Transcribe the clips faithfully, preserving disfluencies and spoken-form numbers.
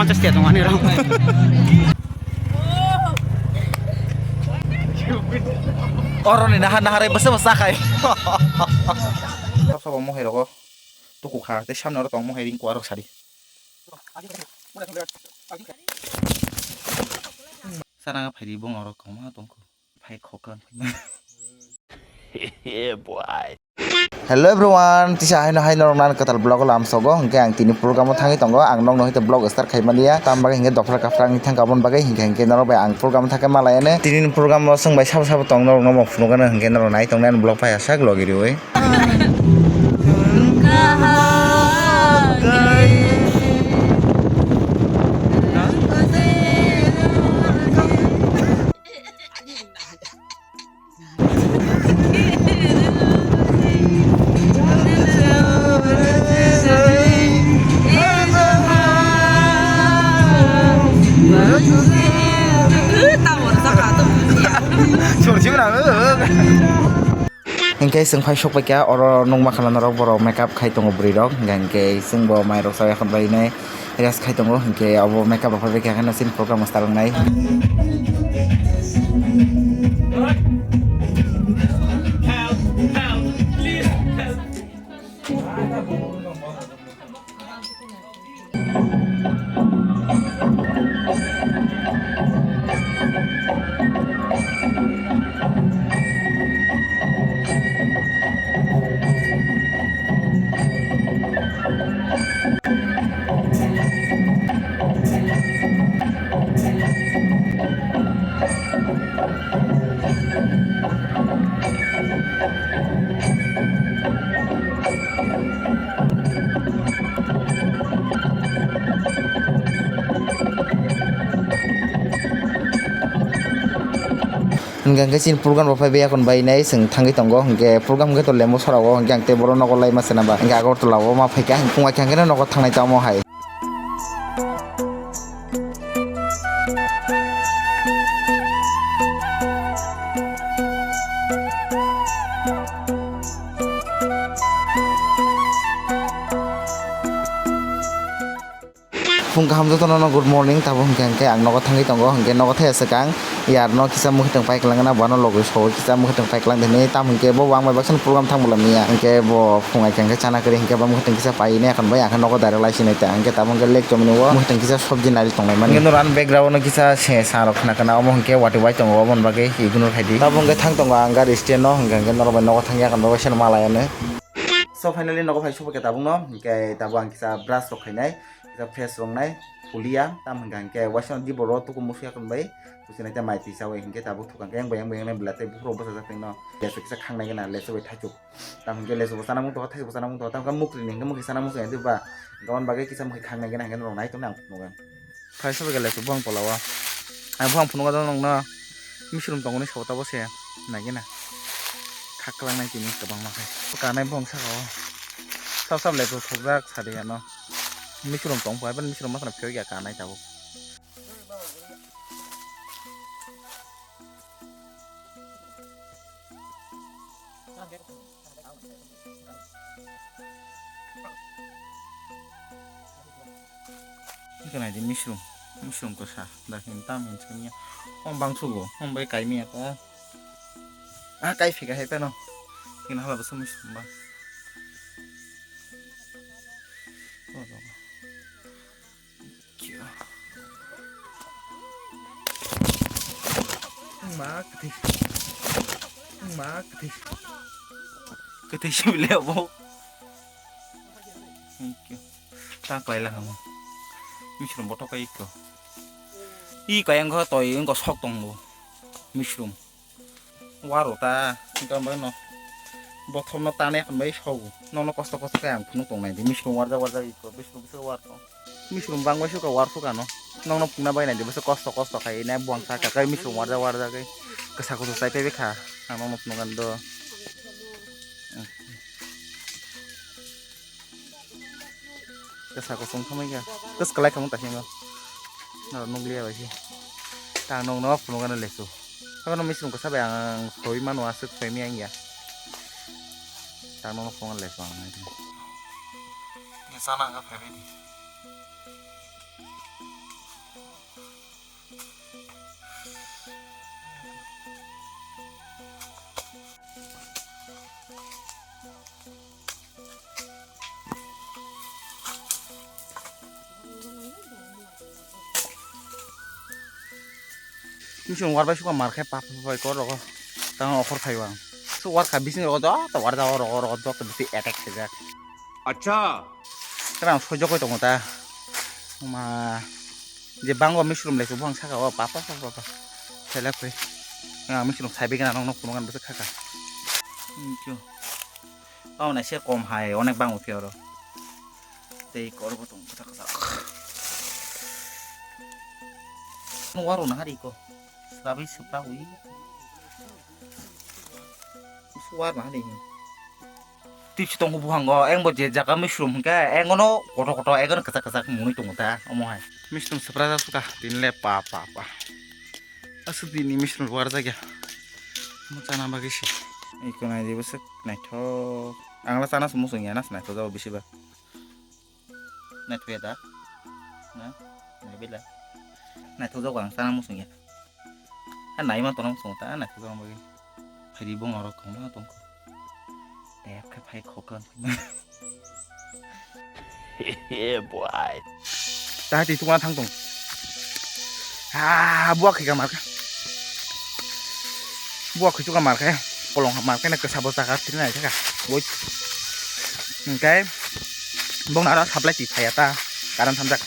Just ya tong ani rong. Oro ni nahar nahar basa basa kai. Sab sab mohai rogo. Tuku kha, tei samno oro tong mohai ring kuarok sadi. Sana phaidi bong oro kong ma tongkho. Phai khokang. Yeah, boy. Hello everyone, tisa haino hai norok nan kwtal vlog o lamsogo, hwnkhe ang tini program o thangwi tongo, ang nokno hwnkhe vlog start khai manya, tam bagwi hwnkhe dophra kaphra wngwi thangkha, aboni bagwi hwnkhe hwnkhe norok bai ang program o thangkhe malaiya no, tini ni program o chwng bai sabo sabo tong norok no phunukgano hwnkhe norok nai tongnai ani vlog pai asak logi riwi. Hingke chwng phai sokpaikha oro nukma khana norok borok makeup khai tongo bwrwi rok, hingke chwngbo mairok chaui akhon bai nai. Rest khai tongo, hingke abo makeup rok phaibai khe haino chini program start wngnai. Hingke hingke chini program rok phai bai yakon bai nai chwng thangwi tongo, hingke program hingke to lembo sora o, hingke ang tei borok nogo lai ma chwna ba, hingke Agartala o ma phaikha, hingke phunga khe hingke nogo thangnai tamo hai. Phung kaham jotono no good morning, tabuk hingke hingke ang nogo thangwi tongo, hingke nogo thaya swkang yar no kisa mwkhwtwng paiklang na, bono logwi sowi kisa mwkhwtwng paiklang tini, tam hingke bo wngbai baksa program thang bwla miya, hingke bo phung ai hingke chana kwrwi hingke bo mwkhwtwng kisa pai ne, akhon bai ang nogo direct lai sinai ta, hingke tabuk hingke lake chomni o mwkhwtwng kisa sobji nari tongnai mani. Hingke noro ani background no kisa se sa rok khna kana, omo hingke watwi bai tongo, oboni bagwi ignore khai di. Tabuk hingke thang tongo ang gari stand no, hingke hingke norok bai nogo thangya, akhon bai waisa no malai ano. So finally nogo phai sophaikha tabuk no, hingke tabuk ang kisa brush rok khainai. Kisa fresh wngnai, hulia, tam hwnkha hwnkhe waisa di borok tuku musuya khon bai, kuchunai tei mai twi chawi hwnkhe tabuk thukang khe yang bai yang bai yang nai bwla tei buphuru bwsajak tongno, lesu kisa khangnai gana lesu bai thaichuk, tam hwnkhe lesu bo chana mung tongkha, thaichuk bo chana mung tongkha, tam hwnkhe mukri ni hwnkhe mukri sana mung tongya diba, hwnkhe aboni bagwi kisa mukri khangnai gana hwnkhe norok nai tongni ang phunukgo. Phai sobai khe lesu buphang tola o, ang buphang phunukgo norok no misirum tongmani sabo tabose nai gana khaklang nai tini kwbangma khe kanai buphang saka o, sab sab lesu thokjak sadi ano. Misirum tong phai, misirum masana phiyok ya kanai tabuk. Kanai di misirum, misirum ko sa, da hin tam hin sanya. Om bang sugo, om bai kai miya ta. Ah, kai phika hai ta no. Kina hala basa misirum ba. Oh, oh. Ma kwthwi. Ma kwthwi. Kwthwi sibile obo. Thank you. Ta kaila hamo. Misirum botok kai ko. I kayang ko toi ko sok tong bo. Misirum. Waro ta, hingke ang bai no bothor no tane hwnbai sogo. Nono kosto kosto khe ang phunuk tongnai di, misirum warjak warjak iko, bisirum bisirum war tong. Misirum bangbai suka war suka no. Nono phungna bai nai di, bwswk kosto kosto khai nai buang saka kai misirum warjak warjak kai. Kwsa kusu chai phai kha, ang nono phunuk ani do. Kasa kosong khamai kha. Kos kalai khamung ta khe no. No nukliya bai khe. Ta nung no phunuk ano lesu. Sabo no misirum kasa bai ang soi mano aswk soi mi ang ya. Ta nung no phunuk ano lesu ang nai. Ni sana ka phai di. Misong war bai suka mar khe pap pap bai kor rogo. Tang okhor phai wang. Su war kha bising rogo do, to war da rogo rogo do, to bisi attack khe jak. Acha. Tang sojok koi tongo ta. Ma je bango misrum le su bang saka o pap pap pap pap. Selek koi. Misrum sai bigana nong nong kuno kan bisi khaka. Thank you. Tamo naise kom hai, onek bang uthi oro. Tei kor bo tong kwchak kwchak. Waro na hari ko. Sabai sipra ui. Suar na hari. Tips tong buhango, eng bo je jaga misrum hingke, eng ono koto koto, eng ono kwchak kwchak mwnwi tongo ta, omo hai. Misrum sipra suka, tin le pa pa pa. Aswk dini misrum warjak ya. Omo chana bagwi se. Iko nai di bwswk naithok. Ang le chana se muchung ya na se naithok jago bisi ba. Naithok ya da. Na, nai bela. Naithok jago ang chana muchung ya. Ha nai ma tona muchung ta naithok jago bagwi. Phaidi bong oro kong ma tong ko. Tep khe phai khokon. Yeah, boy. Taha twi tukuna thang tong. Ah, buak khe ka mar kha. Buak khe chuka mar khe. Kolong mar khe na kwsa bo chaka tini nai kha. Woi. Hingkai bong nara supply twi phaiya ta. Karan thanjak.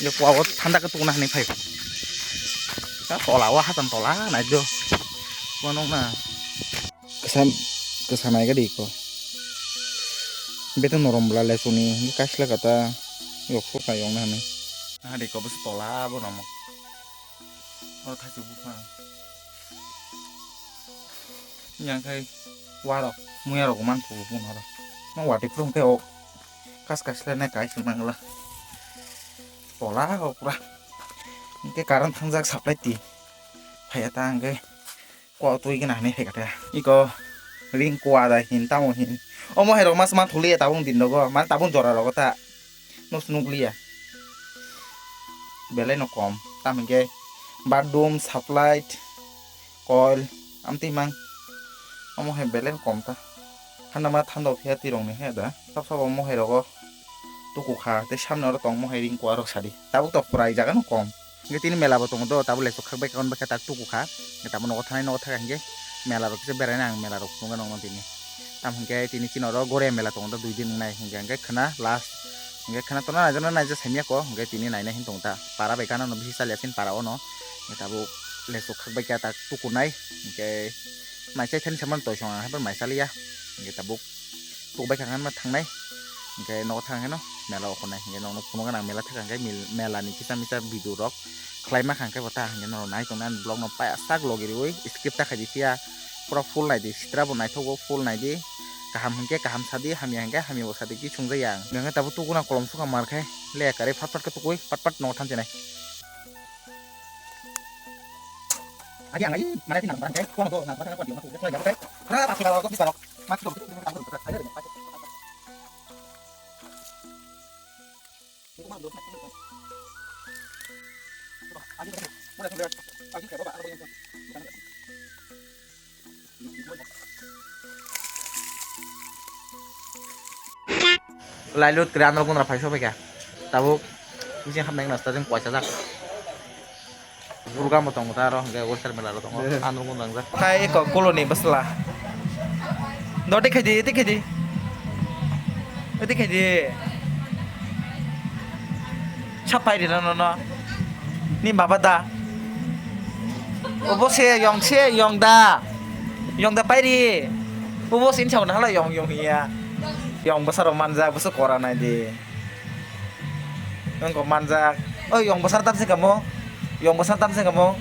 Yo kwa o thanjak tukuna hani phai. Ta tola o hasan tola nai do. Wanong na. Kwsa, kwsa nai gadi ko. Beto norom bla le suni, kaisla kata, yok so kai yong na hami. Hadi ko bwswk tola bo nomo. Oro thaichuk bupha. Yang khai warok, muya rok man thu bun oro. Ma wati phung te o. Kas kas le ne kai sung nangla. Tola o pura. Hingke current thangjak supply ti. Phaiya ta hingke. Kok twi gana hinwi phaikha ta. Iko ring kua da hin tamo hin. Omo hai rok mas man thuliya tabung din rogo. Man tabung jora rogo ta. Nus nukliya. Belai no kom. Tam hinkhe bathroom, suplight, coil, amtwi mang. Omo hai belai no kom ta. Hana ma thando phiya tirong ni he da. Sab sabo mohai rogo tuku kha, tei samni oro tong mohai ring kua rok sadi. Tabuk to pura i jaga no kom. Hingke tini mela bo tongo do, tabuk lesok khak bai kha, hwn bai kha tak tuku kha. Hingke tabuk nogo thanai nogo thaka hingke mela rok kisa berai nang, mela rok phunukgwi nongno tini. Tam hingke tini chini oro Goria mela tongo do, dui din wngnai hingke, hingke khwna last. Hingke khwna tongna naijak na naijak saimya ko, hingke tini nainai hin tong ta. Para bai gana no bisi chaliya sin para ono. Hingke tabuk lesok khak bai kha tak tuku nai. Hingke mai chai thani samani toisong ang haiphano mai chaliya. Hingke tabuk. Tukbai kha hwnma thangnai. Hingke nogo thang heno mela okhornai. Hingke nokno phunukgwi ang mela thaka hingke mil-, mela ni kisa misa video rok khlaima kha hingke bo ta hingke norok nai tongnai ani vlog no pai sak logi riui skip ta khaidi phiya pura full naidi sitra bo naithok bo full naidi kaham hingke kaham sadi hamya hingke hamya bo sadi ki sungjakya ang hingke tabuk tukuna kolom sukha mar khe le kwrwi phat phat khe tukui phat phat nogo thansinai. Agi ang ai mana tin nang barang kai, kuang do nang barang kai, kuang do nang barang kai, kuang do nang barang kai. Pura pasti kalau kok bisa rok, mati dong. Lailut kre anrok gunra phai sobai kha. Tabuk bising hamnai nasta jeng koisa jak. Burga mo tongo ta aro hwnkhe western mela ro tongo. Anrok gunra jak. Kai ko koloni bwsla. Doti khaidi, iti khaidi. Iti khaidi. Sapai rina nono. Ni baba da. Obo se yong se yong da. Yong da pairi. Obo sin chawna hala yong yong ya. Yong bwsarok manjak bwswk kora nai di. Yong kok manjak. Oi yong bwsar tam se kamo. Yong bwsar tam se kamo.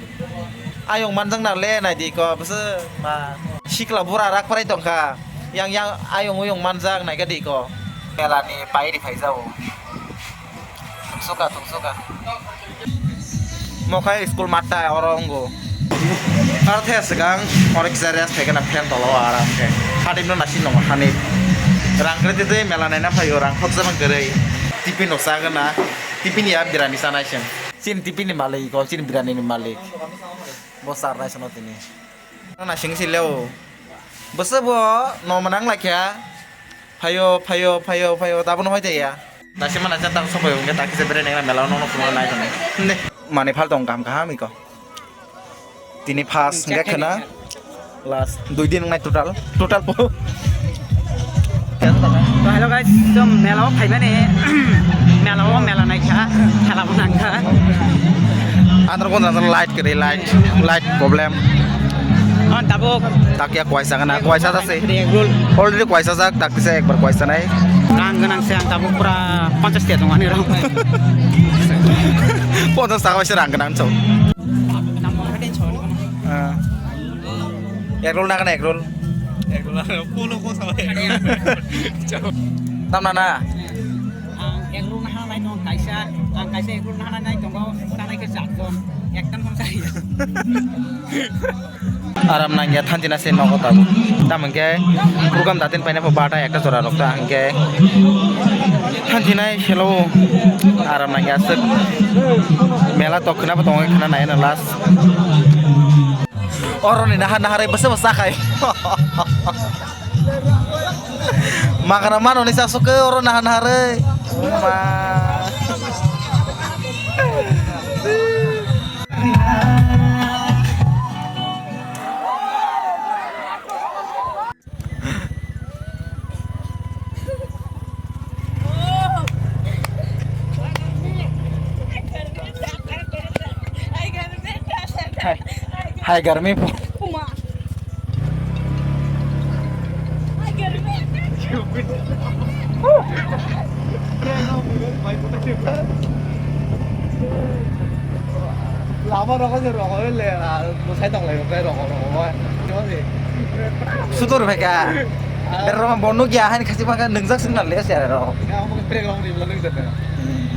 Ayong manjak na le nai di ko bwswk ma. Sikla bura rak parai tongkha. Yang yang ayong uyong manjak nai ka di ko. Mela ni pairi phaijao. Tungsuka, tungsuka. Mokhai school matta oro ongo. Arthe swkang oro kisa rest khaikhe na fan tolo aram khe. Hadimno nasi nongo hani. Rang kwrwi twi twi mela naina phaio, rang khoksa man kwrwi. Tiffin no chagana. Tiffin ya birani chanai se. Chini tipi ni malik, o chini birani ni malik. Bo sar nai sano tini. No na sing si leo. Bwsa bo no manang lakya. Phayo, phayo, phayo, phayo, tabuk no hoite ya. Nasi mana cha tak sobo hingke tak kisa bere nengra mela no no kuno nai tong. Ne. Mani phal tong kam kaham iko. Tini first hingke khena. Last dui din nai total. Total po. To hello guys, so mela o phaimani, mela o mela naikha, thela bo nangkha. Andro kon andro light kiri, light, light problem. On tabuk. Takya kwaisa kana, kwaisa jase. Egg roll. Already kwaisa jak, tak kisa ekbar kwaisa nai. Rang gwnang se ang tabuk pura ponchas tiya tong ani rang. Ponchas taka waisa rang gwnang chau. Ah. Egg roll na kana egg roll? Egg roll na, pulo ko sa. Tam na na. Ang egg roll na hana nai tong kaisa, ang kaisa egg roll na hana nai tongo, tanai khe chakjon, ektam kong sai. Aram nangya thanti na se nogo tabuk. Tam hingke program datin paina po bata ekta jora rok ta hingke thanti nai selo aram nangya aswk mela tok khna bo tongo khna nai na last. Oro ni nahar nahar bwsa bwsa khai. Makana mano ni sasuk ke oro nahar nahar. Ma. Hai, hai garmi. Lama rogo je rogo le, ah, musai tong lai, rogo, rogo, rogo. Sutur bhai ka. Ah. Berro bono gya hai khasi baka nungjak sing na le se ro. Ya, omo ke playground ni bela nungjak. Hmm.